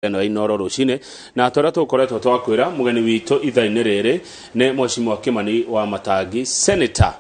Ĩno ya Inooro rũcinĩ na tũrĩa tũkoretwo twakwĩra mũgeni witũ ithaa-inĩ rĩrĩ nĩ Mheshimiwa Kimani wa Matangi, senator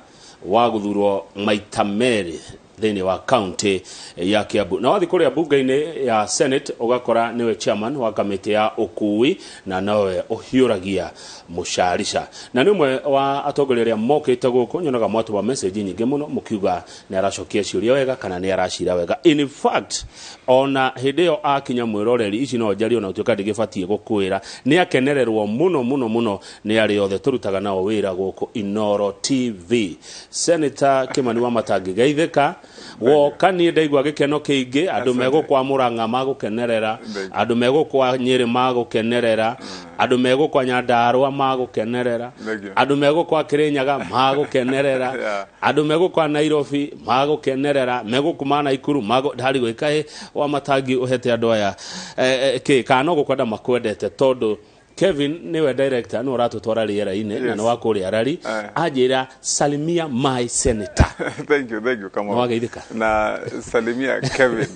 wa gũthurwo maita merĩ thĩinĩ wa kaunti ya Kiambu, na wathiĩ kũrĩa bunge-inĩ ya Senate ũgakora nĩwe chairman wa kamĩtĩ ya ũkui na nowe ũhiũragia mũcarica, na nĩ ũmwe wa atongoria arĩa mokĩte gũkũ nyonaga mwatũma message nyingĩ mũno mũkiuga nĩ aracokia ciũria wega kana nĩ aracira wega. In fact, ona hĩndĩ ĩyo akinya mwĩroreri ici no njarie ona gũtuĩka ndĩgĩbatiĩ gũkwĩra, nĩ akenererwo mũno mũno mũno nĩ arĩa othe tũrutaga nao wĩra gũkũ Inooro TV. Senator Kimani wa Matangi, geithĩka. Woka niĩ ndaigua gĩkeno kĩingĩ. Andũ megũkwa Mũrang'a magũkenerera, andũ megũkwa Nyĩrĩ magũkenerera, andũ megũkwa Nyandarũa magũkenerera, Thank you. andũ megũkwa Kĩrĩnyaga magũkenerera, andũ megũkwa Nairobi magũkenerera, megũkuma Naikuru ndarigwo ĩkaĩ wa Matangi ũhete andũ aya kĩ kana no gũkwenda makwendete, tondũ Kevin niwe director, nĩwe ũratũtwara rĩera-inĩ na nĩ wa kũrĩa rari. Anjĩra, "Salimia my senator." Thank you, thank you, Kamau. Nĩwageithĩka? Na salimia Kevin,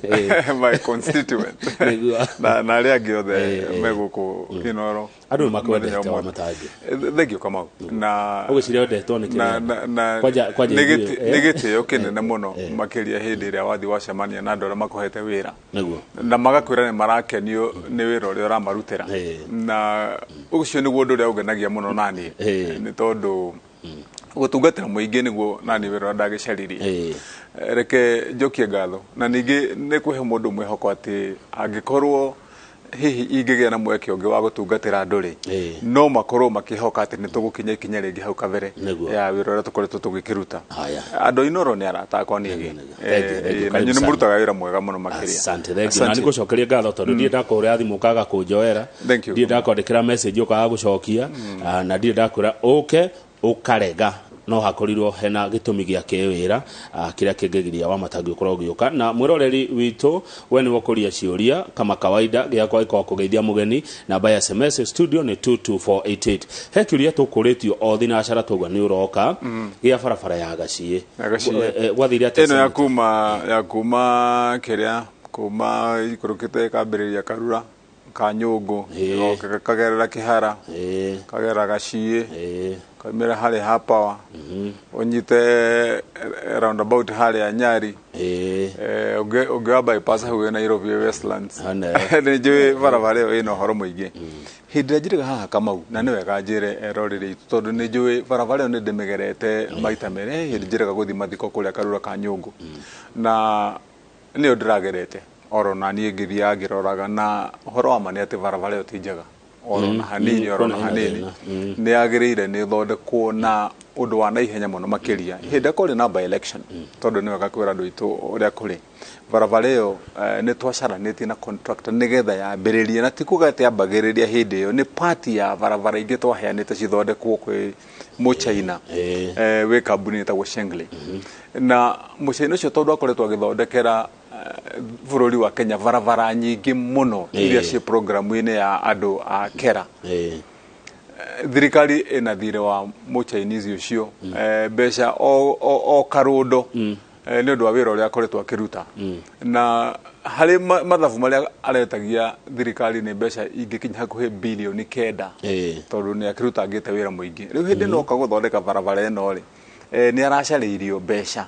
my constituent. Nĩguo. Na arĩa angĩ othe me gũkũ Inooro. Andũ nĩ makwendete Mũthenya wa ũmũthĩ. Matangi. Thank you, Kamau. Na ũgĩciria wendetwo nĩ na kĩrĩa na na Kwanja nĩ ithuĩ, nĩ gĩtĩo kĩnene mũno, makĩria hĩndĩ ĩrĩa wathiĩ wacemania na andũ arĩa makũhete wĩra na magakwĩra nĩ marakenio nĩ wĩra ũrĩa ũramarutĩra, na ũcio nĩguo ũndũ ũrĩa ũngenagia mũno naniĩ, nĩ tondũ gũtungatĩra mũingĩ nĩguo naniĩ wĩra ũrĩa ndagĩcaririe. Reke njokie ngatho na ningĩ nĩ kũhe mũndũ mwĩhoko atĩ angĩkorwo hihi ingĩgĩa na mweke ũngĩ wa gũtungatĩra andũ rĩ, no makorwo makĩhoka atĩ nĩ tũgũkinya ikinya rĩngĩ hau kabere ya wĩra ũrĩa tũkoretwo tũgĩkĩruta. Haya. Andũ a Inooro nĩ arata akwa niĩ. Nĩguo. Thank you, thank you. Na Karibu inyuĩ nĩ sana. mũrutaga wĩra mwega mũno makĩria. Asante, thank you. Na Asante. nĩngũcokeria ngatho tondũ ndirĩ ndakũhũrĩra thimũ ũkaga kũnjoera. Thank you. Ndirĩ ndakwandĩkĩra message ũkaga gũcokia. Ah, na ndirĩ ndakwĩra ũke ũkarega, no hakorirwo hena gĩtũmi gĩa kĩwĩra kĩrĩa kĩngĩgiria wa Matangi ũkorwo ũgĩũka. Na mwĩroreri witũ, we nĩwe ũkũria ciũria kama kawaida, gĩakwa gĩkorwo kũgeithia mũgeni. Namba ya SMS studio nĩ 22488. He kĩũria tũkũrĩtio o thinacara twaigua nĩ ũroka, gĩa barabara ya Gaciĩ. Ya Gaciĩ. Gwathire atĩa, Ĩno ya Senator? Kuma kĩrĩa kuma ikũrũkĩte ĩkambĩrĩria Karura ka Nyũngũ, ĩgoka kagerera Kĩhara, kagerera Gaciĩ, kaumĩra harĩa ha Power, ũnyite roundabout harĩa Nyari, ũngĩ wa bypass hau wĩ Nairobi wĩ Westlands. Hane. Nĩ njũĩ barabara ĩyo ĩna ũhoro mũingĩ. Hĩndĩ ĩrĩa njĩrĩga haha, Kamau, na nĩ wega njĩre eroreri aitũ, tondũ nĩ njũĩ barabara ĩyo nĩ ndĩmĩgerete maita merĩ. He hĩndĩ njĩrĩga gũthiĩ mathiko kũrĩa Karura ka Nyũngũ na nĩyo ndĩragerete oro na niĩ ngĩthiaga ngĩroraga, na ũhoro wa ma nĩ atĩ barabara ĩyo ti njega oro na hanini, oro na kwĩna hanini. Thĩna. Nĩ yagĩrĩire nĩ ĩthondekwo na ũndũ wa naihenya mũno, makĩria hĩndĩ ĩrĩa kũrĩ na by election, tondũ nĩ wega kwĩra andũ aitũ ũrĩa kũrĩ. Barabara ĩyo nĩ twacaranĩtie na contractor nĩgetha yambĩrĩrie, na ti kuga atĩ yambagĩrĩria hĩndĩ ĩyo, nĩ part ya barabara ingĩ twaheanĩte cithondekwo kwĩ Mũchaina wĩ kambuni ĩtagwo Shengli, na Mũchaina ũcio tondũ akoretwo agĩthondekera bũrũri wa Kenya barabara nyingĩ mũno iria ciĩ programu-inĩ ya andũ a Kera, thirikari ĩna thirĩ wa Mũchinese ũcio mbeca o karũndo nĩ ũndũ wa wĩra ũrĩa akoretwo akĩruta, na harĩ mathabu marĩa aretagia thirikari nĩ mbeca ingĩkinya hakuhĩ birioni 9, tondũ nĩ akĩrutangĩte wĩra mũingĩ. Rĩu hĩndĩ ĩno oka gũthondeka barabara ĩno rĩ, nĩ aracarĩirio mbeca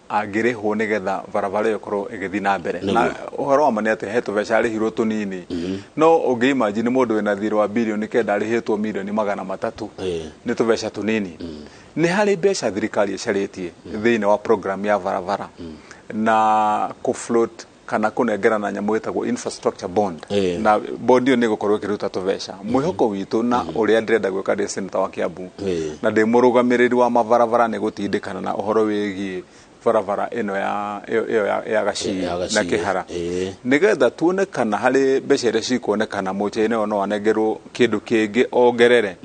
angĩrĩhwo nĩgetha barabara ĩyo ĩkorwo ĩgĩthiĩ na mbere. Na ũhoro wa ma nĩ atĩ he tũbeca arĩhirwo tũnini, no ũngĩ imagine mũndũ wĩna thirĩ wa birioni 9 arĩhĩtwo mirioni 300, nĩ tũbeca tũnini. Nĩ harĩ mbeca thirikari ĩcarĩtie thĩinĩ wa program ya barabara na kũ-float kana kũnengerana nyamũ ĩtagwo infrastructure bond, na bond ĩyo nĩ ĩgũkorwo ĩkĩruta tũbeca. Mwĩhoko witũ na ũrĩa ndĩrenda gwĩka ndĩ senator wa Kiambu na ndĩ mũrũgamĩrĩri wa mabarabara nĩ gũtindĩkana na ũhoro wĩgiĩ barabara ĩno ya ĩyo ĩyo ya Gaciĩ Ya na Gaciĩ, Kĩhara, nĩgetha tuone kana harĩ mbeca iria cikuonekana mũchaina ũyũ no anengerwo kĩndũ kĩngĩ ongerere.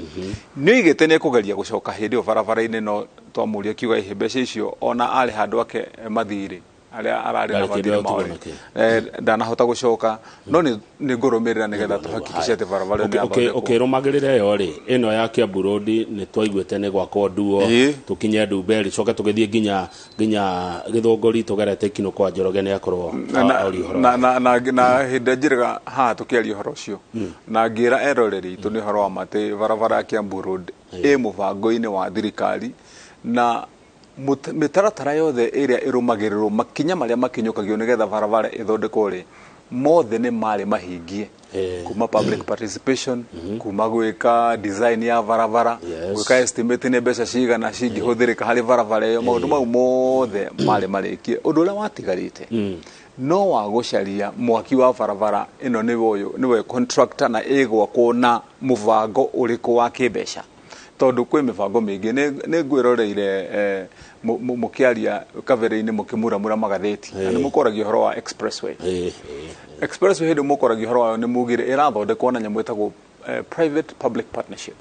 Nĩ oigĩte nĩ ekũgeria gũcoka hĩndĩ ĩyo barabara-inĩ, no twamũria akiuga ĩhĩ mbeca icio ona arĩ handũ ake mathirĩ. arĩa ararĩ na Ndarĩ kĩndũ mathirĩ ya mao ũtigwo rĩ, nakĩo. Ndanahota gũcoka, no nĩ ngũrũmĩrĩra nĩgetha tũhakikishe atĩ barabara ĩyo nĩ yathondekwo. Ũkĩrũmagĩrĩra ĩyo rĩ, ĩno ya Kiambu Road nĩ twaiguĩte nĩ gwakwo nduo, tũkinye Ndumberi, coke tũgĩthiĩ nginya Gĩthũngũri, tũgerete Ikinũ kwa Njoroge, nĩ akorwo oria ũhoro. Na hĩndĩ ĩrĩa njĩraga haha tũkĩaria ũhoro ũcio na ngĩra eroreri itũ nĩ ũhoro wa matĩ, barabara ya Kiambu Road ĩ mũbango-inĩ wa thirikari na mĩtaratara yothe ĩrĩa ĩrũmagĩrĩrwo, makinya marĩa makinyũkagio nĩgetha barabara ĩthondekwo rĩ, mothe nĩ marĩ mahingie, kuma public participation, kuma gwĩka design ya barabara, gwĩka estimate nĩ mbeca cigana cingĩhũthĩrĩka harĩ barabara ĩyo. Maũndũ mau mothe marĩ marĩkie. Ũndũ ũrĩa watigarĩte no wa gũcaria mwaki wa barabara ĩno nĩwe ũyũ, nĩwe contractor, na ĩgwakwo na mũbango ũrĩkũ wa kĩmbeca, tondũ kwĩ mĩbango mĩingĩ. Nĩ ngwĩroreire mũkĩaria kabere-inĩ, mũkĩmuramura magathĩti, na nĩ mũkoragia ũhoro wa expressway. Expressway, hĩndĩ mũkoragia ũhoro wayo, nĩ mugire ĩrathondekwo na nyamũ ĩtagwo private public partnership.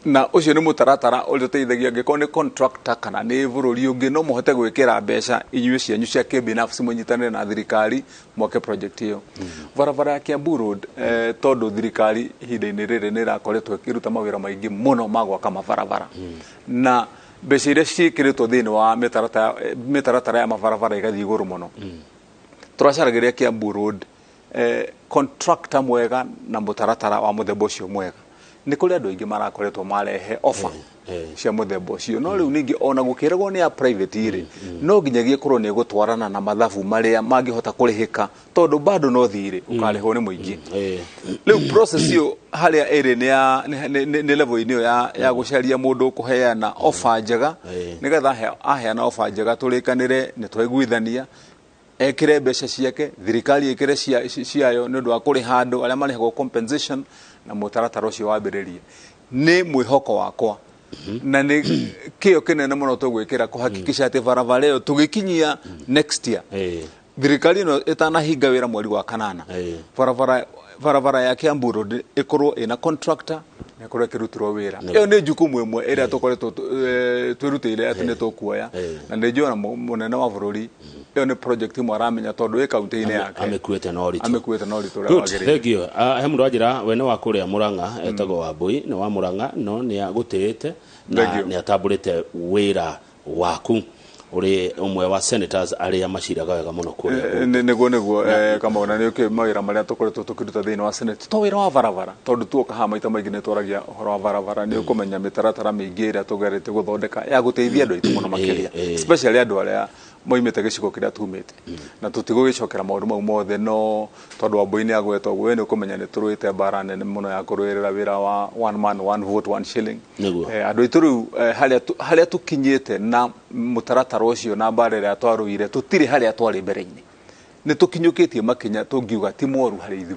Na ũcio nĩ mũtaratara ũrĩa ũteithagia angĩkorwo nĩ contractor kana nĩ bũrũri ũngĩ, no mũhote gwĩkĩra mbeca inyuĩ cianyu cia kĩbinafsi, mũnyitanĩre na thirikari mwake project ĩyo. Barabara ya Kiambu Road, tondũ thirikari ihinda-inĩ rĩrĩ nĩ ĩrakoretwo ĩkĩruta mawĩra maingĩ mũno ma gwaka mabarabara, na mbeca iria ciĩkĩrĩtwo thĩinĩ wa mĩtaratara ya mabarabara igathiĩ igũrũ mũno, tũracaragĩria Kiambu Road contractor mwega na mũtaratara wa mũthemba ũcio mwega. Nĩ kũrĩ andũ aingĩ marakoretwo marehe offer cia mũthemba ũcio, no rĩu ningĩ ona gũkĩragwo nĩ ya private rĩ, no nginyagia ĩkorwo nĩ ĩgũtwarana na mathabu marĩa mangĩhota kũrĩhĩka, tondũ bado no thirĩ ũkarĩhwo nĩ mũingĩ. Rĩu process ĩyo harĩa ĩrĩ nĩ ya nĩ level-inĩ ĩyo ya gũcaria mũndũ ũkũheana offer njega, nĩgetha aheana offer njega tũrĩkanĩre nĩ twaiguithania, ekĩre mbeca ciake, thirikari ĩkĩre ciayo nĩ ũndũ wa kũrĩha andũ arĩa marĩhagwo compensation, na mũtaratara ũcio wambĩrĩrie. Nĩ mwĩhoko wakwa na nĩ kĩo kĩnene mũno tũgwĩkĩra kũhakikisha atĩ barabara ĩyo tũgĩkinyia next year, thirikari ĩno ĩtanahinga wĩra mweri wa kanana, barabara ya Kiambu Road ĩkorwo ĩna contractor na ĩkorwo ĩkĩrutĩrwo wĩra. Ĩyo nĩ jukumu ĩmwe ĩrĩa tũkoretwo twĩrutĩire atĩ nĩ tũkuoya, na nĩ njũĩ ona mũnene wa bũrũri ĩyo nĩ project ĩmwe aramenya, tondũ ĩ kaunti-inĩ yake. Amĩkuĩte na ũritũ. Amĩkuĩte na ũritũ ũrĩa Good, wagĩrĩire. thank you. He mũndũ wanjĩra we nĩ wa kũrĩa Mũrang'a, etagwo Wambui, nĩ wa Mũrang'a, no nĩ agũtĩĩte na Thank you. nĩ atambũrĩte wĩra waku ũrĩ ũmwe wa senators arĩa maciraga wega mũno kũrĩa. Nĩguo, Kamau, na nĩ ũkĩ mawĩra marĩa tũkoretwo tũkĩruta thĩinĩ wa Senate to wĩra wa barabara, tondũ tuoka haha maita maingĩ nĩ twaragia ũhoro wa barabara. Nĩ ũkũmenya mĩtaratara mĩingĩ ĩrĩa tũgerete gũthondeka ya gũteithia andũ aitũ mũno makĩria, especially andũ arĩa moimĩte gĩcigo kĩrĩa tumĩte, na tũtigũgĩcokera maũndũ mau mothe, no tondũ Wambui nĩ agwetwo ũguo, we nĩ ũkũmenya nĩ tũrũĩte mbara nene mũno ya kũrũĩrĩra wĩra wa one man one vote one shilling. Andũ aitũ rĩu, harĩa tũkinyĩte na mũtaratara ũcio na mbara ĩrĩa twarũire, tũtirĩ harĩa twarĩ mbere-inĩ. Nĩ tũkinyũkĩtie makinya tũngiuga ti moru harĩ ithuĩ,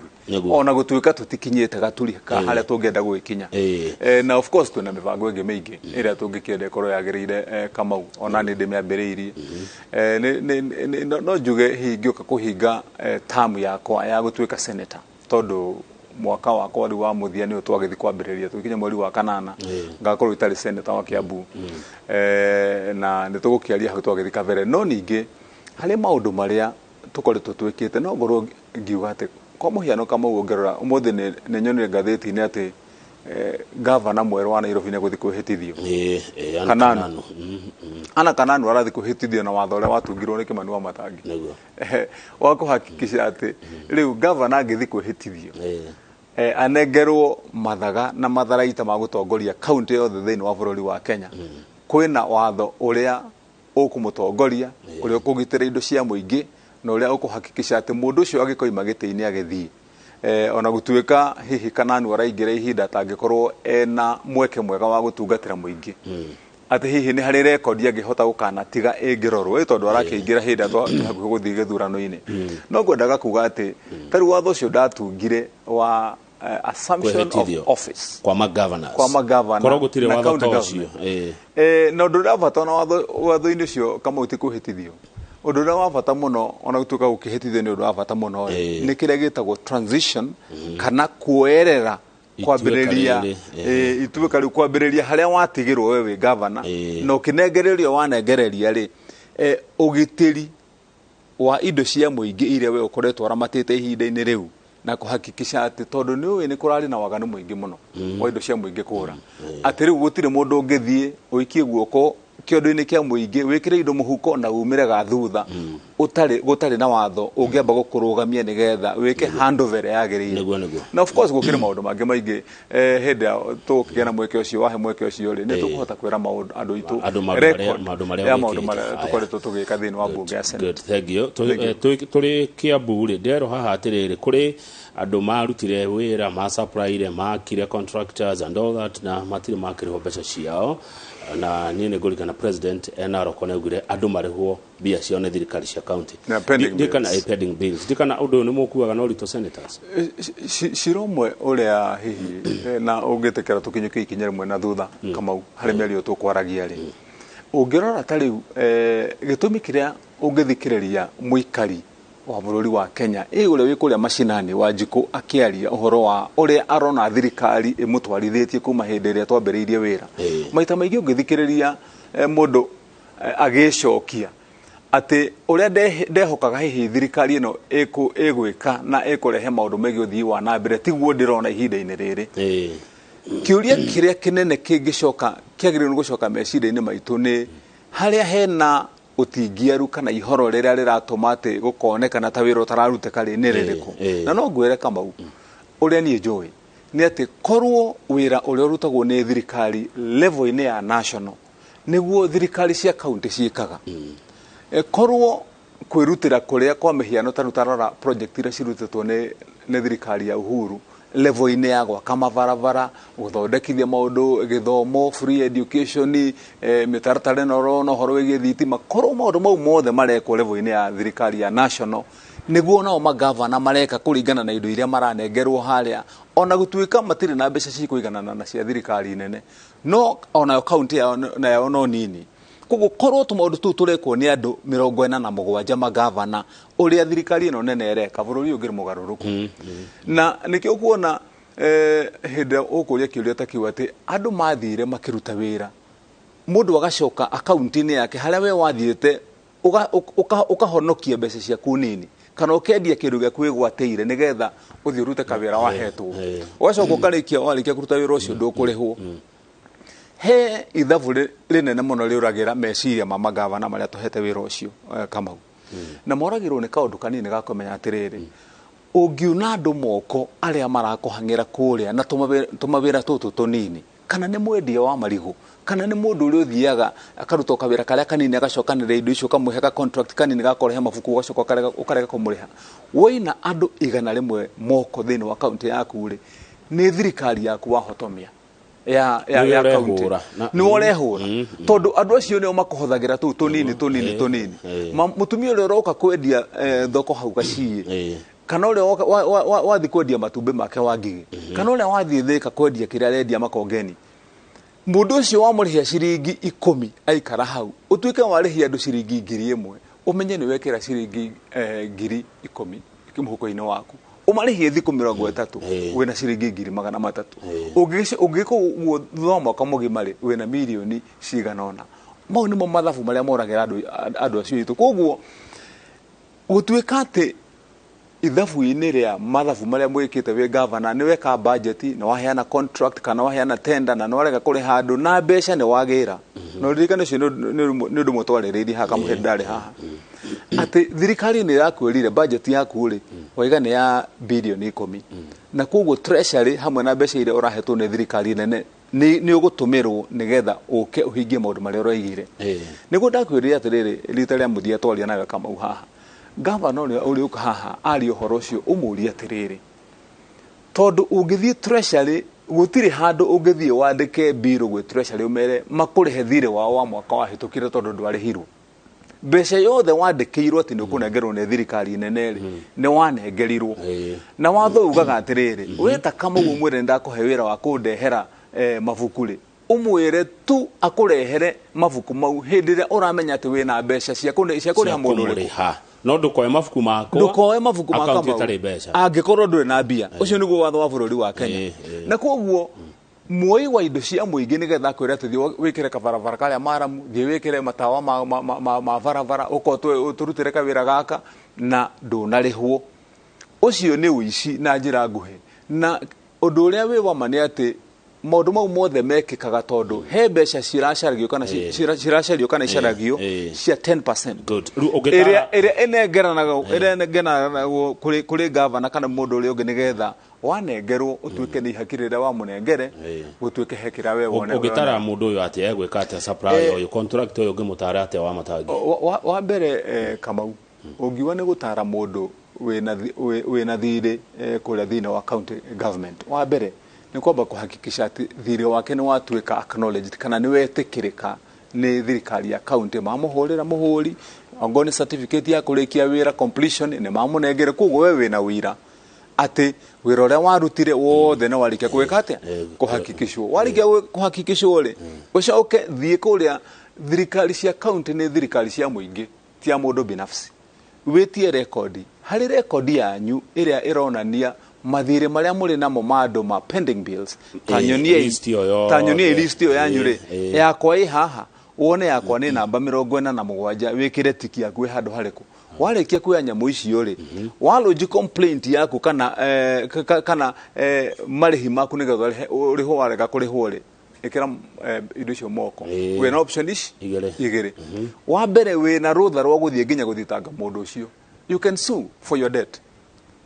ona gũtuĩka tũtikinyĩte gaturi ka harĩa tũngĩenda gũgĩkinya. Na of course twĩna mĩbango ĩngĩ mĩingĩ ĩrĩa tũngĩkĩenda ĩkorwo yagĩrĩire, Kamau, ona nĩ ndĩmĩambĩrĩirie. No njuge hihi ngĩũka kũhinga term yakwa ya gũtuĩka senator, tondũ mwaka wakwa rĩu wa mũthia nĩũ twagĩthiĩ kwambĩrĩria tũgĩkinya mweri wa kanana, ngakorwo itarĩ senator wa Kiambu, na nĩ tũgũkĩaria hau twagĩthiĩ kabere. No ningĩ harĩ maũndũ marĩa tũkoretwo twĩkĩte, no ngorwo ngiuga atĩ kwa mũhiano, Kamau, ũngĩrora ũmũthĩ nĩ nyonire ngathĩti-inĩ atĩ gavana mwerũ wa Nairobi nĩ egũthiĩ kwĩhĩtithio. Ĩĩ, Anne. Kananu. Kananu. Ana Kananu arathiĩ kwĩhĩtithio na watho ũrĩa watungirwo nĩ Kimani wa Matangi wa kũhakikisha atĩ rĩu gavana angĩthiĩ kwĩhĩtithio, anengerwo mathaga na matharaita ma gũtongoria kaunti yothe thĩinĩ wa bũrũri wa Kenya, kwĩna watho ũrĩa ũkũmũtongoria, ũrĩa ũkũgitĩra indo cia mũingĩ, na ũrĩa ũkũhakikisha atĩ mũndũ ũcio angĩkoima gĩtĩ-inĩ agĩthiĩ, ona gũtuĩka hihi Kananu araingĩra ihinda atangĩkorwo ena mweke mwega wa gũtungatĩra mũingĩ, atĩ hihi nĩ harĩ rekondi angĩhota gũkanatiga ĩngĩrorwo ĩ, tondũ arakĩingĩra hĩndĩ ĩrĩa twĩ hakuhĩ gũthiĩ gĩthurano-inĩ. No ngwendaga kuga atĩ tarĩu watho ũcio ndatungire wa assumption of Kwĩhĩtithio. office kwa magovernors, kwa magavana korwo gũtirĩ na watho county ta ũcio. government. Na ũndũ ũrĩa wa bata ona watho-inĩ ũcio, Kamau, ti kwĩhĩtithio. Ũndũ ũrĩa wa bata mũno, ona gũtuĩka gũkĩhĩtithio nĩ ũndũ wa bata mũno rĩ, nĩ kĩrĩa gĩtagwo transition kana kuoerera, Ituĩka kwambĩrĩria rĩrĩ, ituĩka rĩu, kwambĩrĩria harĩa watigĩrwo we wĩ gavana, na ũkĩnengererio wanengereria rĩ, Ũgitĩri wa indo cia mũingĩ iria we ũkoretwo ũramatĩte ihinda-inĩ rĩu na kũhakikisha atĩ tondũ nĩ ũĩ nĩ kũrarĩ na waganu mũingĩ mũno wa indo cia mũingĩ kũra, atĩ rĩu gũtirĩ mũndũ ũngĩthiĩ ũikie guoko kĩondo-inĩ kĩa mũingĩ wĩkĩre indo mũhuko na umĩre ga thutha ũtarĩ gũtarĩ na watho ũngĩamba gũkũrũgamia nĩgetha wĩke handover ĩrĩa yagĩrĩire. Nĩguo. Na of course gũkĩrĩ maũndũ mangĩ maingĩ, hĩndĩ ya tũgũkĩgĩa na mweke ũcio, wahe mweke ũcio rĩ, nĩ tũkũhota kwĩra maũndũ andũ aitũ Andũ maũndũ record maũndũ marĩa ya maũndũ wĩkĩte. marĩa Haya. tũkoretwo tũgĩka thĩinĩ wa mbunge ya Senate. Good, thank you. Thank you. Tũrĩ Kiambu rĩ, nderwo haha atĩrĩrĩ, kũrĩ andũ marutire wĩra, ma-supplyire, makire contractors and all that, na matirĩ makĩrĩhwo mbeca ciao. Na niĩ nĩ ngũririkana president ena Roko nĩ augire andũ marĩhwo mbia ciao nĩ thirikari cia county. Na pending Ndikana bills. Pending bills, ndikana ũndũ ũyũ nĩ mũkuaga na ũritũ, senators? Cira ũmwe ũrĩa hihi na ũngĩtĩkĩra tũkinyũkie ikinya rĩmwe na thutha, Kamau, harĩ mĩario tũkwaragia rĩ, ũngĩrora ta rĩu gĩtũmi kĩrĩa ũngĩthikĩrĩria mũikari wa bũrũri wa Kenya ĩ ũrĩa wĩ kũrĩa macinani wa Njikũ akĩaria ũhoro wa ũrĩa arona thirikari ĩmũtwarithĩtie kuma hĩndĩ ĩrĩa twambĩrĩirie wĩra, maita maingĩ ũngĩthikĩrĩria mũndũ agĩcokia atĩ ũrĩa ndehokaga hihi thirikari ĩno ĩgwĩka na ĩkũrehe maũndũ megiĩ ũthii wa na mbere tiguo ndĩrona ihinda-inĩ rĩrĩ. Kĩũria kĩrĩa kĩnene kĩngĩcoka kĩagĩrĩirwo nĩ gũcoka meciria-inĩ maitũ nĩ harĩa hena ũtingiaru kana ihoro rĩrĩa rĩratũma atĩ gũkonekana ta wĩra ũtararutĩka rĩ nĩ rĩrĩkũ. Na no ngwĩre, Kamau, ũrĩa niĩ njũĩ nĩ atĩ korwo wĩra ũrĩa ũrutagwo nĩ thirikari level-inĩ ya national nĩguo thirikari cia kaunti ciĩkaga, korwo kwĩrutĩra kũrĩa kwa mĩhiano ta rĩu tarora project iria cirutĩtwo nĩ thirikari ya Uhuru level-inĩ ya gwaka mabarabara, gũthondekithia maũndũ, gĩthomo, free education, mĩtaratara ĩno ũrona ũhoro wĩgiĩ thitima, korwo maũndũ mau mothe marekwo level-inĩ ya thirikari ya national nĩguo nao magavana mareka kũringana na indo iria maranengerwo harĩa, ona gũtuĩka matirĩ na mbeca cikũiganana na cia thirikari nene, no onayo kaunti yao nayo no nini. Koguo korwo tũmaũndũ tũu tũrekwo nĩ andũ 47 magavana ũrĩa thirikari ĩno nene ĩreka, bũrũri ũyũ ũngĩrĩ mũgarũrũku. Na nĩkĩo ũkuona hĩndĩ ĩrĩa ũkũria kĩũria ta kĩu atĩ andũ mathire makĩruta wĩra, mũndũ agacoka akaunti-inĩ yake harĩa we wathiĩte ũkahonokia mbeca ciaku nini kana ũkendia kĩndũ gĩaku wĩgwatĩire nĩgetha ũthiĩ ũrute kawĩra wahetwo, ũgacoka ũkarĩkia, warĩkia kũruta wĩra ũcio ndũkũrĩhwo. He ithabu rĩnene mũno rĩũragĩra meciria ma magavana marĩa tũhete wĩra ũcio, Kamau, na moragĩrwo nĩ kaũndũ kanini ga kũmenya atĩrĩrĩ, ũngiuna andũ moko arĩa marakũhang'ĩra kũrĩa na tũmawĩra tũtũ tũnini, kana nĩ mwendia wa marigũ, kana nĩ mũndũ ũrĩa ũthiaga akaruta kawĩra karĩa kanini, agacokanĩrĩria indo icio, ũkamũhe ka contract kanini ga kũrehe mabuku, ũgacoka ũkarega kũmũrĩha, woina andũ 100 moko thĩinĩ wa kaunti yaku rĩ, nĩ thirikari yaku wahotomia ya Nĩwe ya kaunti. ũrehũra. Nĩwe ũrehũra, tondũ andũ acio nĩo makũhũthagĩra tũu tũnini tũnini tũnini. Mũtumia ũrĩa ũroka kwendia thoko hau gaciĩ, kana ũrĩa wathiĩ kwendia matumbĩ make wa ngigĩ, kana ũrĩa wathiĩ Thĩka kwendia kĩrĩa arendia Makongeni, mũndũ ũcio wamũrĩhia ciringi 10 aikara hau, ũtuĩke warĩhia andũ ciringi 1000, ũmenye nĩ wekĩra ciringi 10,000 mũhuko-inĩ waku. Ũmarĩhie thikũ 30, wĩna ciringi 300,000. Ũngĩka ũguo thutha wa mwaka mũgima rĩ, wĩna mirioni cigana ũna. Mau nĩmo mathabu marĩa moragĩra andũ acio aitũ. Koguo gũtuĩka atĩ ithabu-inĩ rĩa mathabu marĩa mwĩkĩte wĩ gavana, nĩ weka budget, nĩ waheana contract kana waheana tender, na nĩ warega kũrĩha andũ na mbeca nĩ wagĩra, na ũririkane ũcio nĩ ũndũ ũmwe twarĩrĩirie haha kamũhe ndarĩ haha, atĩ thirikari nĩ ĩrakwĩrire budget yaku rĩ waiga nĩ ya birioni 10, na koguo treasury hamwe na mbeca iria ũrahetwo nĩ thirikari nene nĩ ũgũtũmĩrwo nĩgetha ũke ũhingie maũndũ marĩa ũraigire. Nĩguo ndakwĩrire atĩrĩrĩ, rita rĩa mũthia twaria nawe Kamau haha, gavana ũrĩa ũrĩũka haha aria ũhoro ũcio, ũmũrie atĩrĩrĩ, tondũ ũngĩthiĩ treasury gũtirĩ handũ ũngĩthiĩ wandĩke mbirũ gwĩ treasury ũmere makũrĩhe thirĩ wao wa mwaka wahĩtũkire, tondũ ndwarĩhirwo mbeca yothe wandĩkĩirwo atĩ nĩ ũkũnengerwo nĩ thirikari nene rĩ, nĩ wanengerirwo. Na watho ugaga atĩrĩrĩ, weta Kamau ũmwĩre nĩ ndakũhe wĩra wa kũndehera mabuku rĩ, ũmwĩre tu akũrehere mabuku mau hĩndĩ ĩrĩa ũramenya atĩ wĩna mbeca cia kũrĩha mũndũ ũrĩkũ. Kũmũrĩha, no ndũkoe mabuku makwa Ndũkoe mabuku ma akaunti Kamau ĩtarĩ mbeca angĩkorwo ndũrĩ na mbia. Ũcio nĩguo watho wa bũrũri wa Kenya. Na koguo Muoi wa indo cia mũingĩ nĩgetha akwĩre atĩ thiĩ wĩkĩre kabarabara karĩa maramu, thiĩ wĩkĩre matawa ma barabara, ũkorwo tũrutĩre kawĩra gaka na ndũnarĩhwo. Ũcio nĩ ũici na njĩra nguhĩ. Na ũndũ ũrĩa wĩ wa ma nĩ atĩ maũndũ mau mothe mekĩkaga tondũ he mbeca ciracaragio kana ciracario kana icaragio cia 10%. Good. Rĩu ũngĩtara Ĩrĩa ĩnengeranagwo kũrĩ gavana kana mũndũ ũrĩa ũngĩ nĩgetha wanengerwo ũtuĩke nĩ ihaki rĩrĩa wamũnengere, gũtuĩke he kĩrĩa we wone. Ũngĩtara mũndũ ũyũ atĩa, egwĩka atĩa supplier ũyũ, contract ũyũ ũngĩmũtara atĩa wa Matangi? Wa mbere, Kamau, ũngiuga nĩ gũtara mũndũ wĩna thirĩ kũrĩa thĩinĩ wa county government, wa mbere nĩ kwamba kũhakikisha atĩ thirĩ wake nĩ watuĩka acknowledged kana nĩ wetĩkĩrĩka nĩ thirikari ya county. Mamũhũrĩra mũhũri, ongorwo nĩ certificate ya kũrĩkia wĩra, completion, nĩ mamũnengere. Koguo we wĩna wĩira atĩ wĩra ũrĩa warutire wothe nĩ warĩkia gwĩka atĩa, kũhakikishwo. Warĩkia kũhakikishwo rĩ, ũcoke thiĩ kũrĩa thirikari cia county. Nĩ thirikari cia mũingĩ, ti ya mũndũ binafsi. Wĩtie rekondi, harĩ rekondi yanyu ĩrĩa ĩronania mathirĩ marĩa mũrĩ namo ma andũ ma pending bills. Ta nyonie List ĩyo yothe. Ta nyonie list ĩyo yanyu rĩ, yakwa ĩ haha, wone yakwa nĩ namba 47, wĩkĩre tiki yaku ĩ handũ harĩkũ. Warĩkia kuoya nyamũ icio rĩ, walodge complaint yaku kana kana marĩhi maku nĩgetha ũrĩhwo. Warega kũrĩhwo rĩ, ĩkĩra indo icio moko. Wĩna option ici Igĩrĩ. Igĩrĩ. Wa mbere, wĩna rũtha rwa gũthiĩ nginya gũthitanga mũndũ ũcio. You can sue for your debt.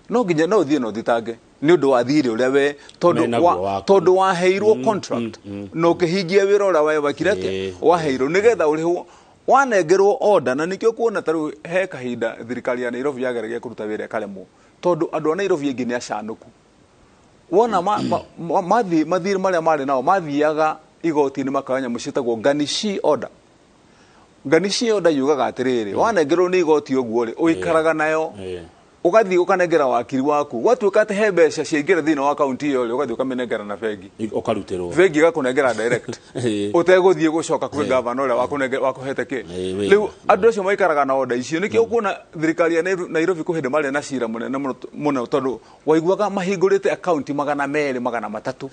No nginya no ũthiĩ na ũthitange nĩ ũndũ wa thirĩ ũrĩa we tondũ Menaguo waku. Tondũ waheirwo contract na ũkĩhingia wĩra ũrĩa we wekire atĩa, waheirwo nĩgetha ũrĩhwo, wanengerwo order. Na nĩkĩo kuona ta rĩu he kahinda thirikari ya Nairobi yageragia kũruta wĩra ĩkaremwo, tondũ andũ a Nairobi aingĩ nĩ acanũku. Wona mathirĩ marĩa marĩ nao mathiaga igoti-inĩ makoya nyamũ ciĩtagwo garnishee order. Garnishee order yugaga atĩrĩrĩ, wanengerwo nĩ igoti ũguo rĩ, ũikaraga nayo, ũgathiĩ ũkanengera wakiri waku. Gwatuĩka atĩ he mbeca ciaingĩra thĩinĩ wa kaunti ĩyo rĩ, ũgathiĩ ũkamĩnengera na bengi. Ũkarutĩrwo. Bengi ĩgakũnengera direct ũtegũthiĩ gũcoka kwĩ gavana ũrĩa wakũhete kĩ. Wĩra. Rĩu andũ acio maikaraga na order icio. Nĩkĩo ũkuona thirikari ya Nairobi kwĩ hĩndĩ marĩ na cira mũnene mũno mũno, tondũ waiguaga mahingũrĩte akaunti 200, 300,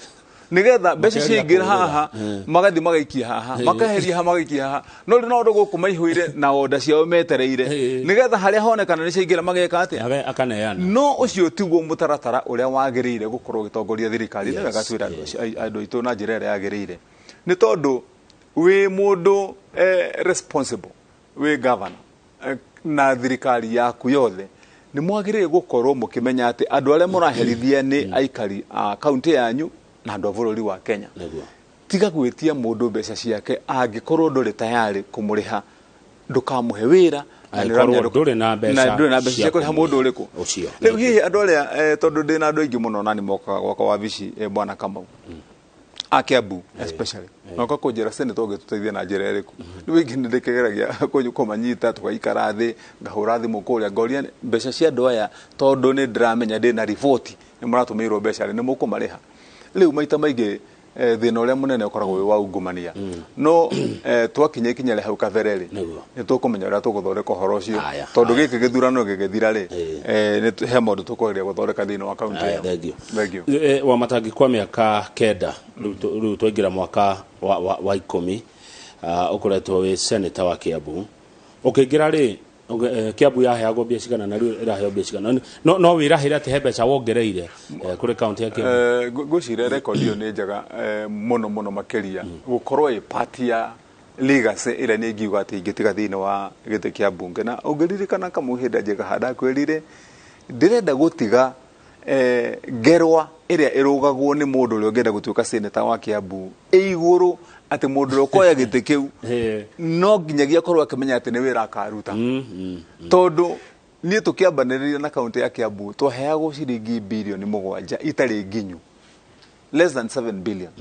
nĩgetha mbeca Makeria ciaingĩra kũhũthĩra. haha, magathiĩ magaikia haha, makeheria haha, magaikia haha. No rĩu no andũ gũkũ maihũire na order ciao metereire, nĩgetha harĩa honekana nĩ ciaingĩra mageka atĩa? Akaneana. No ũcio tiguo mũtaratara ũrĩa wagĩrĩire gũkorwo ũgĩtongoria thirikari. Nĩ wega twĩre andũ aitũ na njĩra ĩrĩa yagĩrĩire, nĩ tondũ wĩ mũndũ responsible, wĩ governor na thirikari yaku yothe, nĩ mwagĩrĩire gũkorwo mũkĩmenya atĩ andũ arĩa mũraherithia nĩ aikari a kaunti yanyu na andũ a bũrũri wa Kenya. Tiga gwĩtia mũndũ mbeca ciake angĩkorwo ndũrĩ tayarĩ kũmũrĩha. Ndũkamũhe wĩra na nĩ Angĩkorwo ũramenya ndũrĩ na mbeca na ndũrĩ na mbeca cia cia kũrĩha mũndũ kũmũrĩha. ũrĩkũ Ũcio. Rĩu hihi andũ arĩa, tondũ ndĩ na andũ aingĩ mũno na nĩ mokaga gwakwa wabici, bwana Kamau, a Kiambu especially, noka kũnjĩra, "Senator, ũngĩtũteithia na njĩra ĩrĩkũ?" Rĩu ingĩ nĩ ndĩkĩgeragia kũmanyita, tũgaikara thĩ, ngahũra thimũ kũrĩa, ngoria mbeca cia andũ aya, tondũ nĩ ndĩramenya ndĩ na riboti nĩ mũratũmĩirwo mbeca rĩ, nĩ mũkũmarĩha? Rĩu maita maingĩ thĩna ũrĩa mũnene ũkoragwo wĩ wa ungumania. No twakinya ikinya rĩa hau kabere rĩ, nĩ tũkũmenya ũrĩa tũgũthondeka ũhoro ũcio, tondũ gĩkĩ gĩthurano gĩgĩthira rĩ, he maũndũ tũkũgeria gũthondeka thĩinĩ wa kaunti Aya, ĩyo. thank you. Thank you. Wa Matangi, kwa mĩaka 9 rĩu twaingĩra mwaka wa 10, ũkoretwo wĩ senator wa Kiambu. Ũkĩingĩra rĩ, Kiambu yaheagwo mbia cigana na rĩu ĩraheo mbia cigana? No wĩrahĩre atĩ he mbeca wongereire kũrĩ kaunti ya Kiambu? Ngwĩciria rekondi ĩyo nĩ njega mũno mũno makĩria gũkorwo ĩ part ya legacy ĩrĩa nĩ ingiuga atĩ ingĩtiga thĩinĩ wa gĩtĩ kĩa mbunge. Na ũngĩririkana kamau, hĩndĩ njega ndakwĩrire ndĩrenda gũtiga ngerwa ĩrĩa ĩrũgagwo nĩ mũndũ ũrĩa ũngĩenda gũtuĩka senator wa Kiambu ĩ igũrũ, atĩ mũndũ ũrĩa ũkoya gĩtĩ kĩu no nginyagia akorwo akĩmenya atĩ nĩ wĩra akaruta. Tondũ niĩ tũkĩambanĩrĩria na kaunti ya Kiambu twaheagwo ciringi birioni 7 itarĩ nginyu, less than 7 billion.